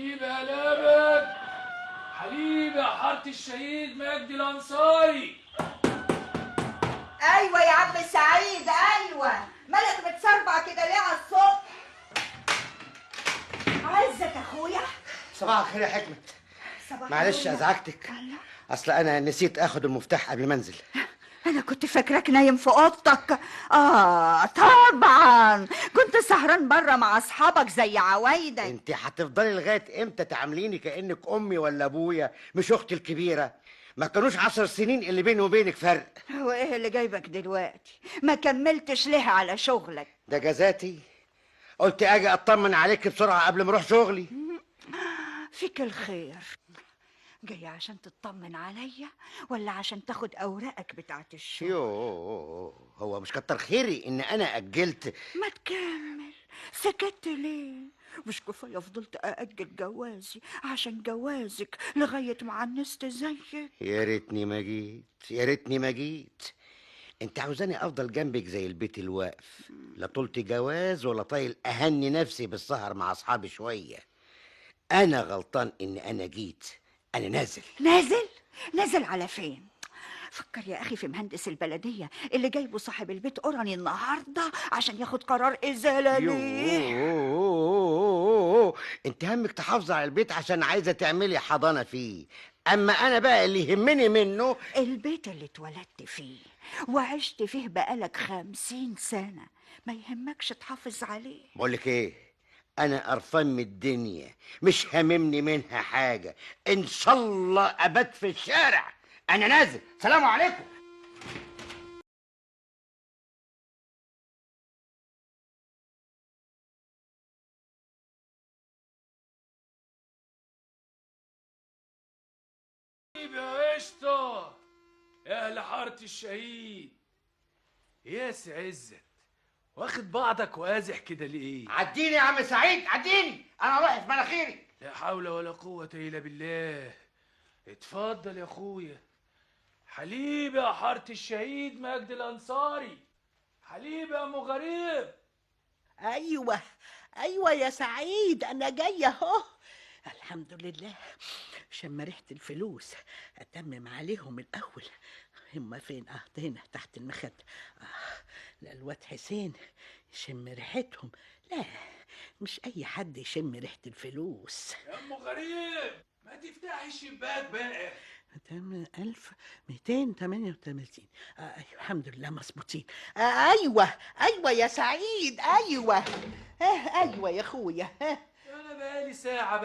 حليب يا لبن، حليب يا حارة الشهيد مجدي الأنصاري. ايوه يا عم سعيد، ايوه. مالك متسربع كده ليه على الصبح؟ عزك اخويا. صباح الخير يا حكمت. صباح. معلش ازعجتك، اصل انا نسيت اخد المفتاح قبل ما انزل. انا كنت فاكراك نايم في اوضتك. طبعا كنت سهران بره مع اصحابك زي عوايدك. انت هتفضلي لغاية امتى تعامليني كانك امي ولا ابويا مش اختي الكبيرة؟ ما كانوش 10 سنين اللي بيني وبينك فرق. هو ايه اللي جايبك دلوقتي؟ ما كملتش ليه على شغلك؟ ده جزاتي، قلت اجي اطمن عليك بسرعة قبل ما اروح شغلي. فيك الخير. جاي عشان تطمن عليا ولا عشان تاخد اوراقك بتاعت الشغل؟ يوه، هو مش كتر خيري ان انا اجلت؟ ما تكمل، سكت ليه؟ مش كفاية فضلت ااجل جوازي عشان جوازك لغاية ما عنست زيك؟ يا ريتني ما جيت، يا ريتني ما جيت. انت عاوزاني افضل جنبك زي البيت الواقف، لا طولت جواز ولا طايل اهني نفسي بالسهر مع اصحابي شوية. انا غلطان ان انا جيت. انا نازل. نازل؟ نازل على فين؟ فكر يا اخي في مهندس البلدية اللي جايبه صاحب البيت اوراني النهارده عشان ياخد قرار ازالة ليه. انت همك تحافظي على البيت عشان عايزه تعملي حضانة فيه، اما انا بقى اللي يهمني منه البيت اللي اتولدت فيه وعشت فيه بقالك 50 سنة، ما يهمكش تحافظ عليه؟ بقولك ايه، انا قرفان من الدنيا، مش هاممني منها حاجة، ان شاء الله ابات في الشارع. انا نازل، سلام عليكم. يا قشطه يا اهل حارة الشهيد، يا سي عزت واخد بعضك وازح كده ليه؟ عديني يا عم سعيد، عديني، انا رايح في مناخيري. لا حول ولا قوة الا بالله. اتفضل يا اخويا. حليب يا حارة الشهيد مجدي الأنصاري، حليب يا ام غريب. ايوه ايوه يا سعيد، انا جاية اهو. الحمد لله، شم ريحه الفلوس، اتمم عليهم الاول. هما فين؟ هنا تحت المخدة. لا الواد حسين يشم ريحتهم. لا مش اي حد يشم ريحه الفلوس. يا ام غريب ما تفتحي الشباك بقى. 8238. ايوه الحمد لله مظبوطين. ايوه ايوه يا سعيد، ايوه ايوه يا اخويا. انا بقالي ساعة بقى.